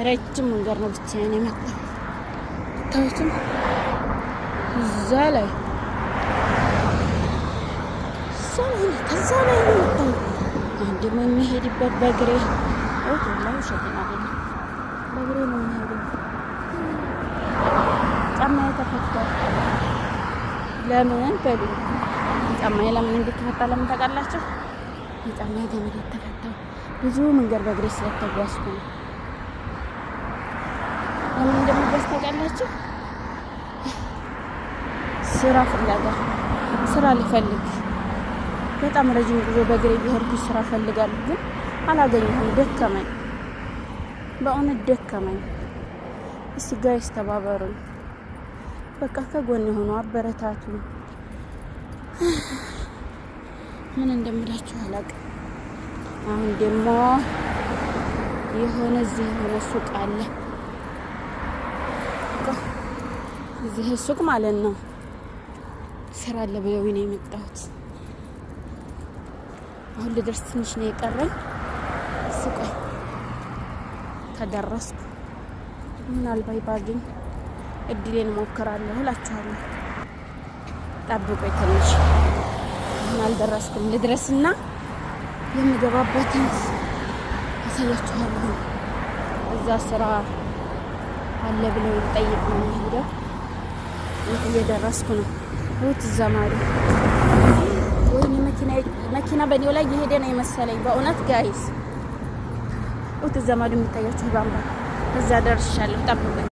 ረጅም መንገድ ነው ብቻዬን የመጣው። ታዩትም እዛ ላይ እዛ ላይ ነው፣ ከዛ ላይ ነው የመጣሁት። አሁን ደግሞ የሚሄድበት በእግሬ፣ ወላሂ ውሸቴን አይደለም፣ በእግሬ ነው የሚሄደው። ጫማዬ ተፈቷል። ለምን በሉ፣ ጫማዬ ለምን እንደተፈታ ለምን ታውቃላችሁ? የጫማዬ ገመድ የተፈታው ብዙ መንገድ በእግሬ ስለተጓዝኩ ነው። ለምን እንደምጓዝ ታውቃላችሁ? ስራ ፍለጋ፣ ስራ ልፈልግ። በጣም ረጅም ጉዞ በእግሬ እየሄድኩ ስራ ፈልጋለሁ፣ ግን አላገኘሁም። ደከመኝ፣ በእውነት ደከመኝ። እስቲ guys ተባበሩኝ፣ በቃ ከጎን የሆኑ አበረታቱ። ምን እንደምላችሁ አላውቅም። አሁን ደግሞ የሆነ እዚህ የሆነ ሱቅ አለ፣ እዚህ ሱቅ ማለት ነው። ስራ አለ ብለው ነው የመጣሁት። አሁን ልደርስ ትንሽ ነው የቀረኝ። ሱቅ ከደረስኩ ምናልባት ባገኝ እድሌን እሞክራለሁ እላችኋለሁ። ጠብቆኝ ትንሽ፣ አሁን አልደረስኩም። ልድረስና የምገባበትን አሳያችኋለሁ። እዛ ስራ አለ ብለው ልጠይቅ ነው የሚሄደው። እየደረስኩ ነው። ሩት እዛ ማዶ፣ ወይኔ መኪና በኔው ላይ እየሄደ ነው የመሰለኝ። በእውነት guys፣ ሩት እዛ ማዶ የሚታያችሁ ባምባ፣ እዛ ደርሻለሁ። ጠብቁኝ።